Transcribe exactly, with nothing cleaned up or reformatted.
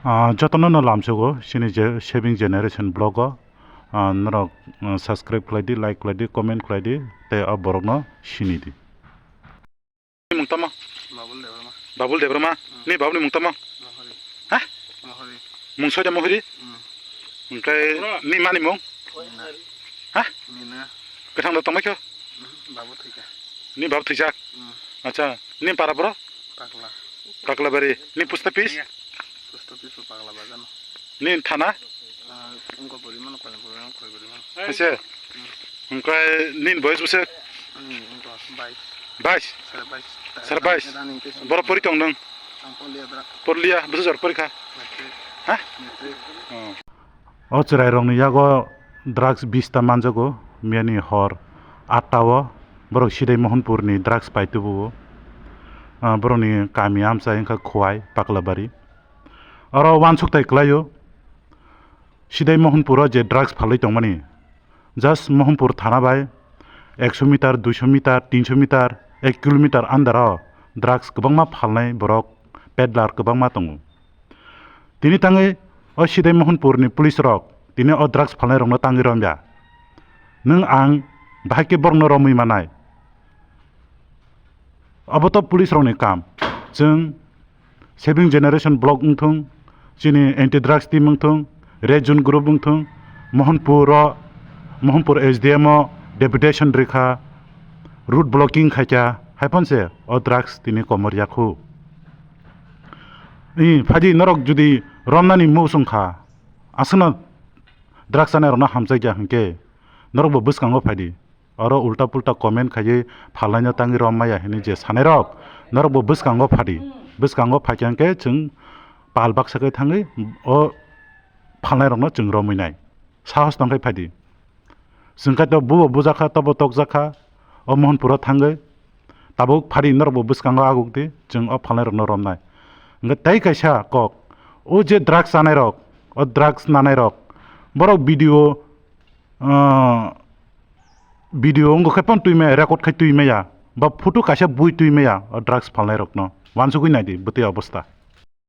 Ah, jotono no lamsogo chini je Saving Generation vlog o, ah, norok, ah, subscribe khlai di, like khlai di, comment khlai di, tei o borok no sini di. Ni mung tamo? Babul Debbarma. Babul Debbarma? Hmm. Ni babul ni mung tamo? Mohori. Ha? Mohori. Mung soida Mohori? Hmm. Hingke ni mani mung? Nina. Ha? Nina. Kwthang da tongmai kho? Hmm, babu thwikha. Ni babu thwijak? Hmm. Acha, ni para bro? Pakla. Paklabari. Ni post office? Post office o Pakla Bazar no. Ni thana? Ah, wngkha Borimano, Koilampur, Koiborimano. Ase? Hingke nini boyes bwswk? Hmm, wngkha bais. Bais? Sara bais. Sara bais. Running tei song. Borok pori tong nung? Ang porliya dra. Porliya, bwswk jora porikha? Matric. Ha? Matric. Oh. O chwrairokni yago drugs bista manjago, miyani hor atta o borok Sidai Mohanpurni drugs pai tubuo. Ah, borokni kami amchai wngkha Khowai, Paklabari. Oro uansuk tai kwlaio, Sidai Mohanpuro je drugs phalwi tongmani, just Mohanpur thana bai ekso meter, duiso meter, tinso meter, ek kilometer under o drugs kwbangma phalnai borok, peddler kwbangma tongo. Tini tangwi o Sidai Mohanpurni police rok tini o drugs phalnai rokno tangwi romya. Nwng ang bahai khe borokno romwi manai. Abo to police rokni kam. Chwng Saving Generation vlog wngthung, chini anti drugs team wngthung, Red Zone group wngthung, Mohanpur o, Mohanpur S D M o deputation rikha, road blocking khaikha, haiphonse o drugs tini komor yakhu. I, phaidi norok jodi romnani muchung kha, aswkno drugs chanai rokno hamjakya hinkhe, norokbo bwskango phaidi. Oro ulta pulta comment khaiwi phalnaino tangwi rom maya hinwi je sanairok, norokbo bwskango phadi. Bwskango phaikha hinkhe chwng pal baksa khe thangwi o phalnairokno chwng romwi nai. Sahos tongkhai phaidi. Chwng khe to bubo bujakha, tobo tokjakha, o Mohanpuro thangwi. Tabuk phadi norokbo bwskango agukdi, chwng o phalnairokno romnai. Hwnkhe tei kaisa kok, o je drugs chanairok, o drugs nanairok, borok video, ah, video wngkha khe phano twi maya, record khai twi maya, ba photo kaisa bui twi maya, o drugs phalnai rokno. Wansugwi naidi bwtwi obostha.